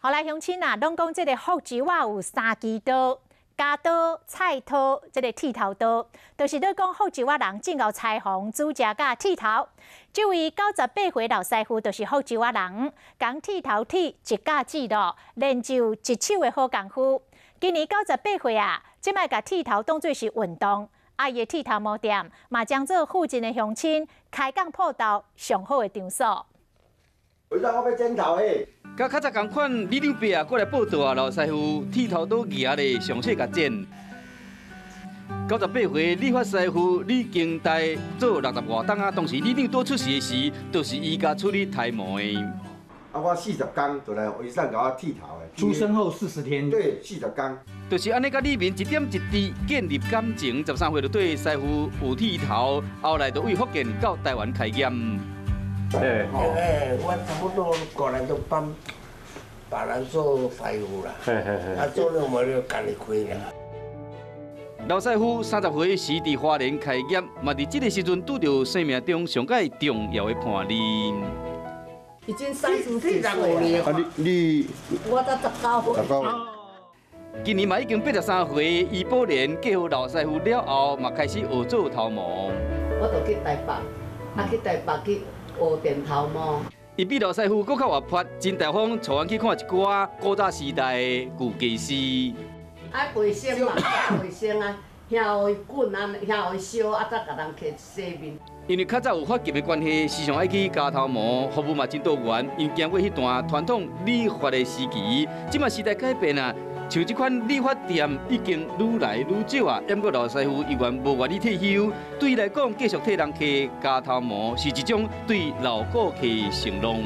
好來，鄉親啊，攏講這个福州話有三支刀：鉸刀、菜刀、這个剃頭刀，就是咧講福州仔人進到裁縫煮食佮剃頭。這位98歲老師傅就是福州仔人，共剃頭剃一甲子咯，練就一手的好功夫。今年九十八歲啊，這擺共剃頭當做是運動。啊，伊的剃頭毛店嘛，將做附近的鄉親開講鋪頭上好的場所。為啥我欲剪頭嘿？佮較早仝款，里長伯啊過來報到啊，老師傅剃頭刀舉咧，上細共剪。98歲理髮師傅李經大做60外冬啊，當時里長拄出世的時，就是伊家處理頭毛的。啊，我四十工就來醫生共我剃頭的。出生後40天。對，四十工。就是按呢，佮里民一點一滴建立感情。13歲就對師傅有剃頭，後來就為福建到台灣開業。對，我差不多過來都幫別人做師傅啦，啊做了無就家己開啦。老師傅30歲時佇花蓮開業，嘛佇這个時陣拄著生命中上蓋重要的伴侶。已經30幾歲了。啊你你，我才19歲。19歲。今年嘛已經83歲，余寶蓮嫁予老師傅了後，嘛開始學做頭毛。我就去台北，啊去台北去學電頭毛。伊比老師傅閣較活潑，真大方，帶阮去看一寡古早時代的舊家私。愛衛生嘛，衛生啊，遐予伊滾啊，遐予伊燒啊，才共人去洗面。因為較早有髮禁的關係，時常愛去鉸頭毛，服務嘛真多元。因經過彼段傳統理髮的時期，這馬時代改變啊，像這款理髮店已經愈來愈少啊。不過老師傅猶原無願意退休，對伊來講，繼續替人剃鉸頭毛是一種對老顧客的承諾。